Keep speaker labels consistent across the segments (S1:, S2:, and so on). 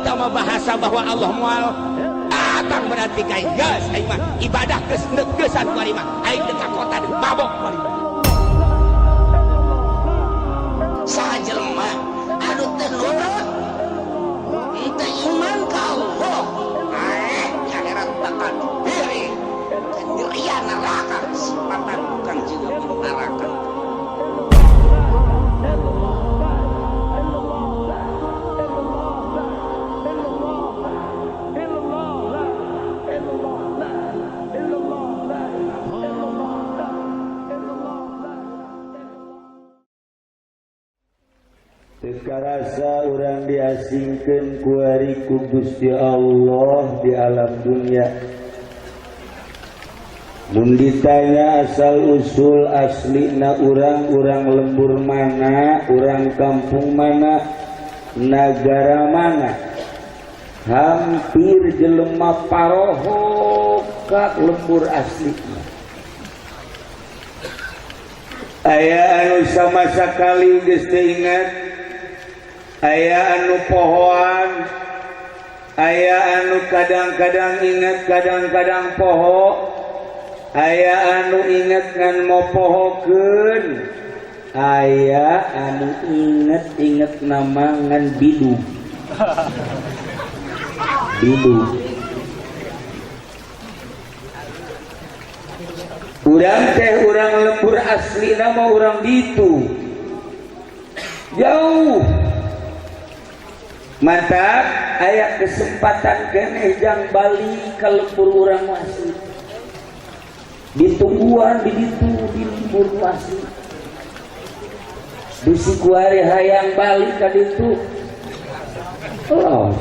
S1: Sama bahasa bahwa Allah mual datang berarti kayak gas aing mah ibadah geus geusan kuari mah aing teu ka kota deui mabok kuari mah saha jelema anu teu nurut teu iman ka Allah di akhirat bakal diberi nyerian neraka kesempatan bukan juga neraka.
S2: Karasa urang diasingkeun ku ari ku Gusti Allah di alam dunia. Mun ditanya asal usul aslina urang, urang lembur mana, urang kampung mana, nagara mana, hampir jelema paroho ka lembur aslina. Aya anu sama sakali geus teu ingat, aya anu pohoan, aya anu kadang-kadang ingat kadang-kadang poho, aya anu ingat ngan mau pohokeun, aya anu inget-inget nama ngan bidu. Bidu. Urang teh urang lembur asli nama urang ditu. Jauh. Mantap, aya kesempatan keneh jang balik ka lembur urang asli. Ditungguan di ditu di lembur asli. Bisi kuari hayang balik ka ditu. Los.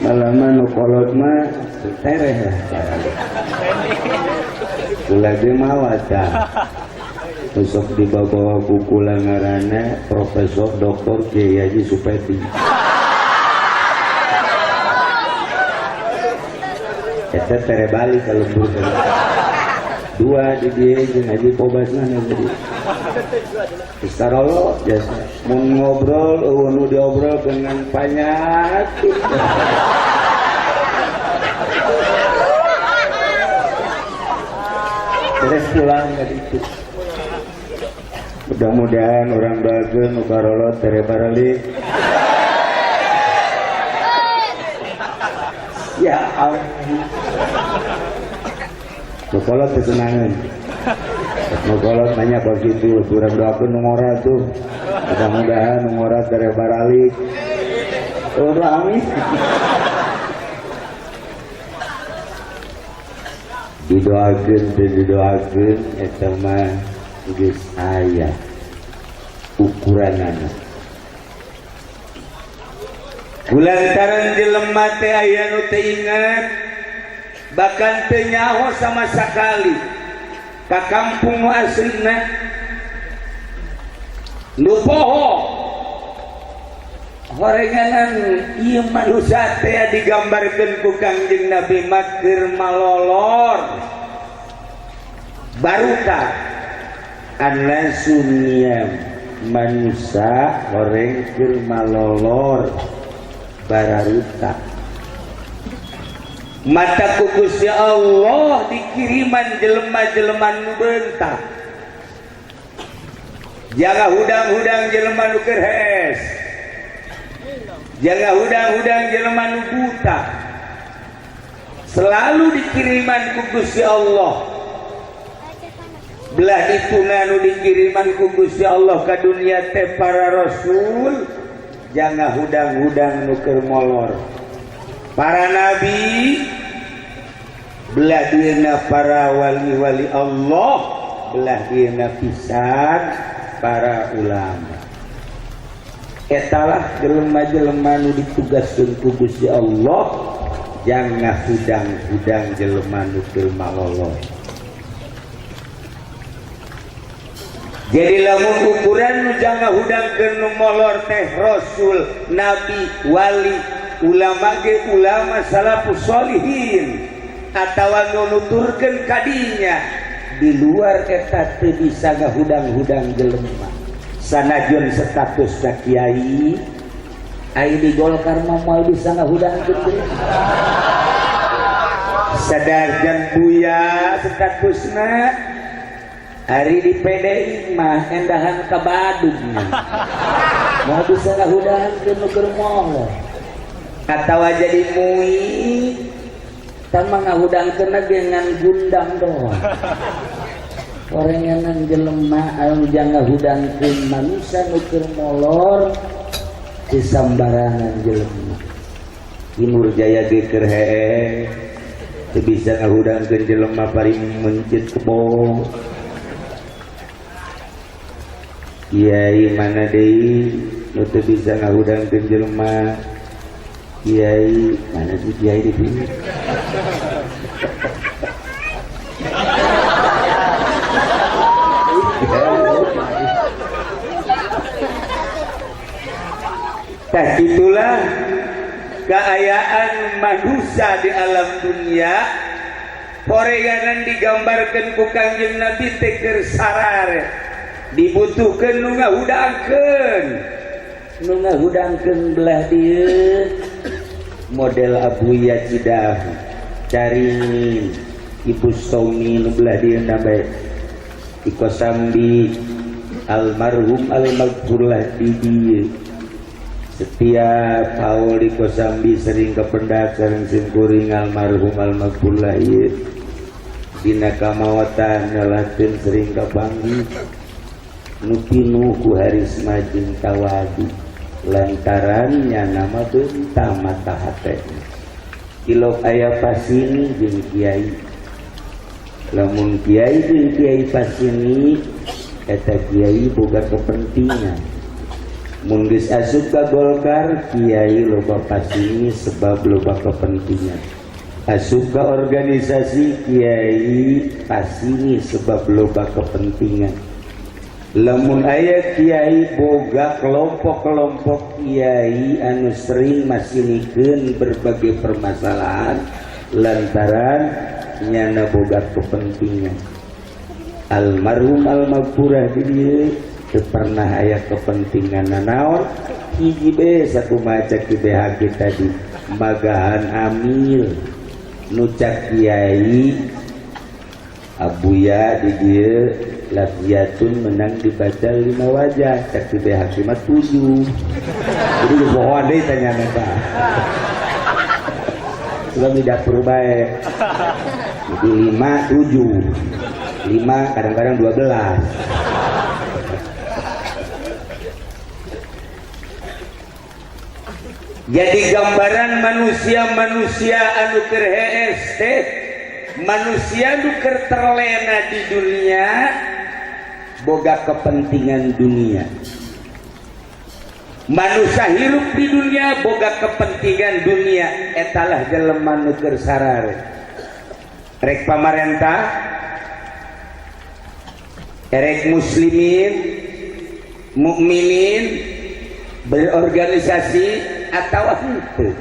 S2: Malama nu kolot mah tereh lah. Kula ge mawa tah. Besok dibawa kukula ngarana Profesor Doktor Kiai Haji Supedi. Eta tere balik ka lembur. Dua di dieu jeung Haji Kobas mah jadi. Sarolo jasa mun ngobrol eueuh nu diobrol dengan panyakit. Terus pulang dari itu. Mudah-mudahan orang bageun nu karolot tere baralik. Ya ampun. Nu kolot teu senangeun. Nu kolot nanya begitu, urang doakeun nu ngora tuh. Mudah-mudahan nu ngora tere baralik. Udah amin. Didoakeun teu didoakeun eta mah geus aya ukuranana. Kulantaran jelema teh aya nu teu inget, bahkan teu nyaho sama sakali ka kampung nu aslina, nu poho horenganan ieu manusia teh digambarkeun ku Kangjeng Nabi makeur malolor baruka anasunia manusia horeng keur malolor bararuta. Mata ku Gusti Allah dikiriman jelema-jelema nu beunta. Jaga hudang-hudang jelema nu keur hees. Jaga hudang-hudang jelema nu buta. Selalu dikiriman ku Gusti Allah. Belah dituna nu dikiriman ku Gusti Allah ka dunia teh para rasul, jangan hudang-hudang nu keur molor. Para nabi, belah dieuna para wali-wali Allah, belah dieuna pisan para ulama. Etalah jelema-jelema nu ditugaskeun ku Gusti Allah, jangan hudang-hudang jelema nu keur malolor. Jadi lamun ukuran nu jangan hudangkeun nu molor teh rasul, nabi, wali, Ulama ge ulama salafus sholihin atawa nuturkeun kadinya. Di luar eta teu bisa ngahudang-hudang jelema sanajan status kiai. Ai di Golkar mah moal bisa ngahudangkeun jelema, sanajan buya statusna. Ari di PDI mah endahan ka Badung, moal bisa ngahudangkeun nu keur molor. Atawa jadi MUI tama ngahudangkeun dengan gundang doang. Orenganan jelema anu jangan ngahudangkeun manusia nu keur molor di sambarangan jelema. Ki Nurjaya ge keur heeh teu bisa ngahudangkeun jelema, paling mencit kebo. Kiai mana deui nu teu bisa ngahudangkeun jelema? Kiai mana sih kiai di sini? Tah itulah keayaan manusia di alam dunia. Poreganan digambarkan ku Kangjeng Nabi teh keur sarare, dibutuhkeun nu ngahudangkeun, nu ngahudangkeun belah dieu model Abuya Cidahu, Caringin, Ibu Somi, nu belah dieu bae Iko Sambi, almarhum almaghfurlah di dieu. Setiap haul di Kosambi sering kependak sareng simkuring almarhum almaghfurlah ieu. Dina kamawatan nyalakeun sering kapanggih nu pinuh ku harisma jeung tawadu lantaran nyana mah beunta mata hate. Ilok aya pasini jeung kiai, lamun kiai jeung kiai pasini eta kiai boga kepentingan. Mun geus asup ka Golkar kiai loba pasini sebab loba kepentingan. Asup ka organisasi kiai pasini sebab loba kepentingan. Lamun aya kiai boga kelompok-kelompok kiai anu sering masinikeun berbagai permasalahan lantaran nyana boga kepentingan. Almarhum almaghfurah di dieu teu pernah aya kepentingan nanaon. Hiji be sakumaha cek BHG tadi, magahan amil nu cak kiai Abuya di dieu lafiyatun menang dibaca 5 wajah, cak BHG mah 7. Jadi bohong deui tanya eta. Sebab di dapur bae. Jadi 5 7. 5 kadang-kadang 12. Jadi gambaran manusia-manusia anu keur hees teh, manusia nu keur terlena di dunia, boga kepentingan dunia. Manusia hirup di dunia boga kepentingan dunia, etalah jelema nu keur sarare. Rek pamarentah, erek muslimin, mukminin, berorganisasi atau henteu.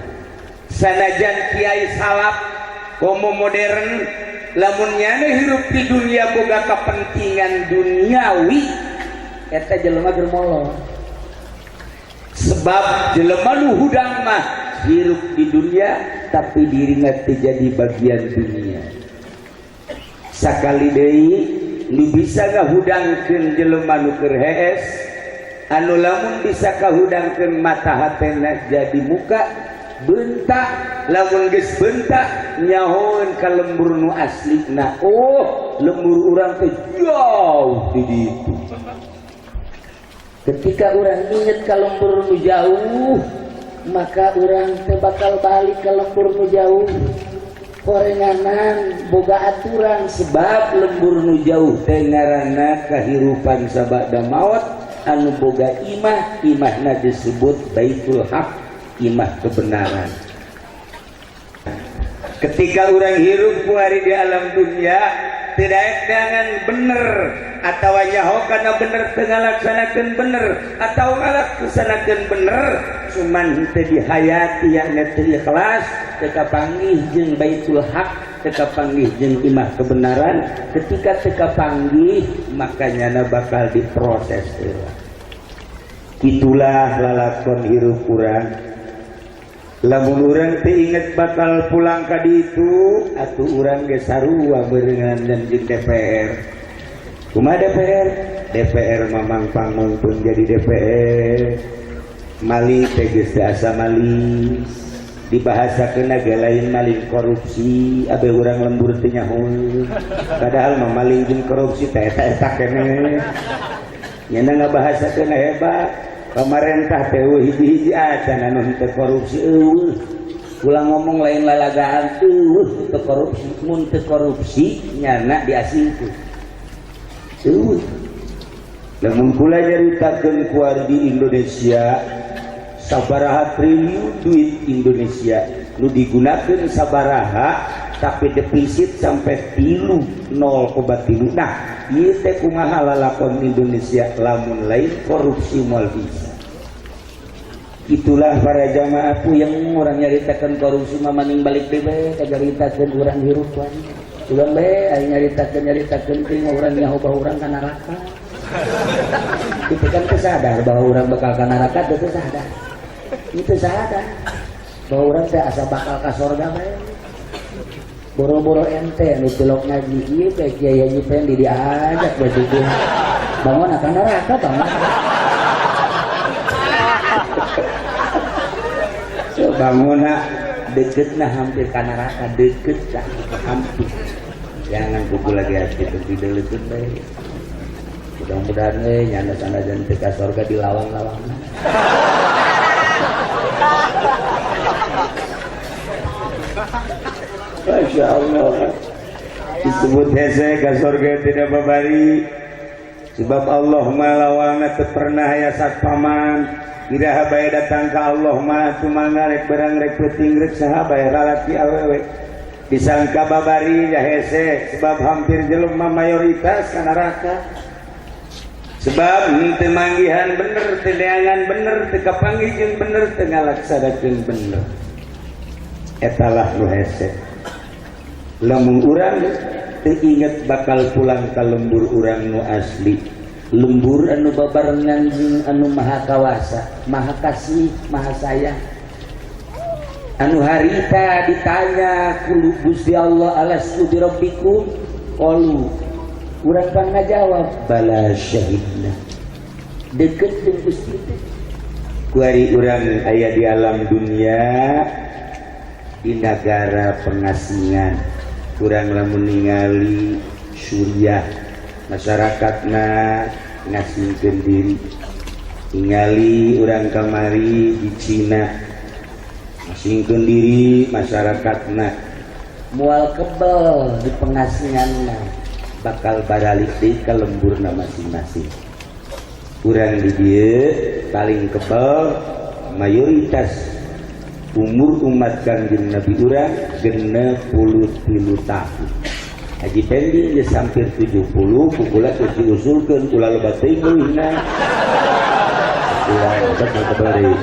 S2: Sanajan kiai salaf homo modern lamun nyana hirup di dunia boga kepentingan duniawi, eta jelema keur molor. Sebab jelema nu hudang mah hirup di dunia tapi dirina teu jadi bagian dunia. Sakali deui nu bisa ngahudangkeun jelema nu keur hees, anu lamun bisa kahudangkeun mata hatena jadi muka bentak, lamun geus bentak nyahoeun ka lembur nu aslina. Oh, lembur urang teh jauh di ditu. Ketika urang inget ka lembur nu jauh, maka urang teh bakal balik ka lembur nu jauh. Korenganan boga aturan sebab lembur nu jauh teh ngaranna kahirupan sabada maot anu boga imah, imahna disebut Baitul Haq, imah kebenaran. Ketika orang hirup kuari di alam dunia tidak dengan bener atau nyaho karena bener teu ngalaksanakeun bener atau ngalaksanakeun bener, cuman teu dihayati yakni teu ikhlas, teu kapanggih jeung Baitul Haq, teu kapanggih jeung imah kebenaran. Ketika teu kapanggih makanya na bakal diproses heula. Itulah lalakon hirup urang. Lamun urang teu inget bakal pulang ka ditu, atuh urang ge sarua beureungan dan jeung DPR. Kumaha DPR? DPR mamang pangmungpun jadi DPR. Mali teh geus teu asa mali. Dibahasakeun ge lain maling korupsi, abe urang lembur teu nyaho. Padahal mah maling jeung korupsi teh eta-eta keneh. Nya ngabahasakeun hebat. Pemerintah teh hiji-hiji acan anu henteu korupsi eueuh. Ulah ngomong lain lalagaan eueuh teu korupsi, mun teu korupsi nyana diasingkeun. Eueuh. Lamun kula nyaritakeun kuari di Indonesia sabaraha triliun duit Indonesia nu digunakeun sabaraha tapi defisit sampai 3,03. Nah, ieu teh kumaha lalakon Indonesia lamun lain korupsi moal bisa. Itulah para jamaah yang urang nyaritakeun korupsi mah maning balik deui bae kajaritakeun urang hirup wae. Urang bae aya nyaritakeun teh urang nyaho bahwa urang ka neraka. Itu kan sadar bahwa urang bakal ka neraka teu sadar. Itu sadar bahwa urang teh asa bakal ka sorga bae. Boro-boro ente anu tilok ngaji ieu teh Kiai Haji Pendi diajak bae dieu. Bangun ka neraka bangun. Bangun deket nah hampir ka neraka deket lah hampir. Jangan kuku lagi hati teu bae. Mudah-mudahan we nyana sanajan teu ka sorga di lawang-lawang. Masya Allah, disebut hese ka sorga tidak babari. Sebab Allah mah lawangna teu pernah aya satpaman. Iraha bae datang ka Allah mah tumangga rek berang rek peuting rek saha bae lalaki awewe. Disangka babari ya hese sebab hampir jelema mayoritas ka neraka. Sebab teu manggihan bener, teu neangan bener, teu kapanggih jeung bener, teu ngalaksanakeun bener. Etalah nu hese. Lamun urang teu inget bakal pulang ka lembur urang nu asli. Lembur anu babarengan jeung anu maha kawasa, maha kasih, maha sayang. Anu harita ditanya ku Gusti Allah alastu birabbikum? Qalu. Urang pan ngajawab bala syahidna. Deket jeung Gusti teh. Kuari urang aya di alam dunia di negara pengasingan. Kurang lamun ningali Suriah masyarakatna ngasingkeun diri, ningali urang kamari di Cina ngasingkeun diri masyarakatna moal kebel di pengasinganna bakal baralik deui ka lemburna masing-masing. Urang di dieu paling kebel mayoritas umur umat Kangjeng Nabi urang 63 tahun. Haji Pendi geus hampir 70, kukula geus diusulkeun ulah loba teuing leuwihna. Ulah loba teuing.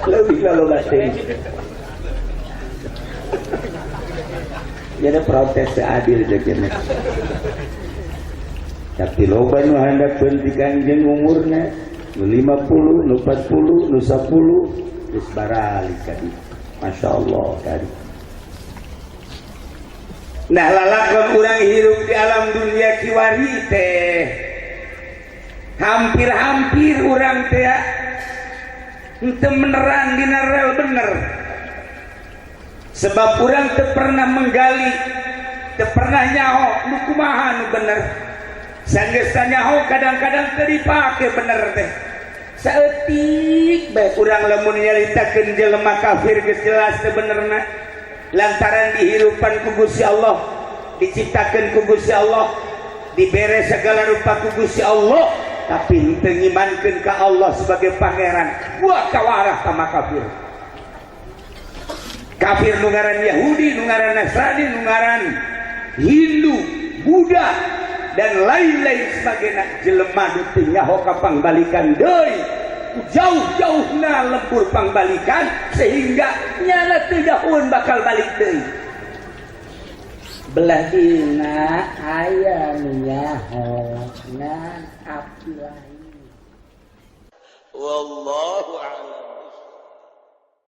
S2: Leuwihna loba teuing. Jadi protes teu adil jeung. Tapi loba nu handapeun ti Kangjeng umurna nu 50, nu 40, nu 10 geus baralik ka dieu. Masya Allah tadi. Nah lalakon urang hirup di alam dunia kiwari teh hampir-hampir urang teh henteu menerang dina rel bener. Sebab urang teu pernah menggali, teu pernah nyaho nu kumaha nu bener. Sanggeus nyaho kadang-kadang teu dipake bener teh. Saeutik bae urang lamun nyaritakeun jelema kafir geus jelas teu benerna. Lantaran dihirupan ku Gusti Allah, diciptakeun ku Gusti Allah, dibere segala rupa ku Gusti Allah, tapi henteu ngimankeun ka Allah sebagai pangeran. Wah kawarah sama kafir. Kafir nu ngaran Yahudi, nu ngaran Nasrani, nu ngaran Hindu, Buddha dan lain-lain sebagainya. Jelema nu teu nyaho ka pangbalikan deui Jauh-jauh na lembur pangbalikan sehingga nyana teu jauhun bakal balik deui. Belah dina aya nu nyaho ngan api lain.
S1: Wallahu a'lam.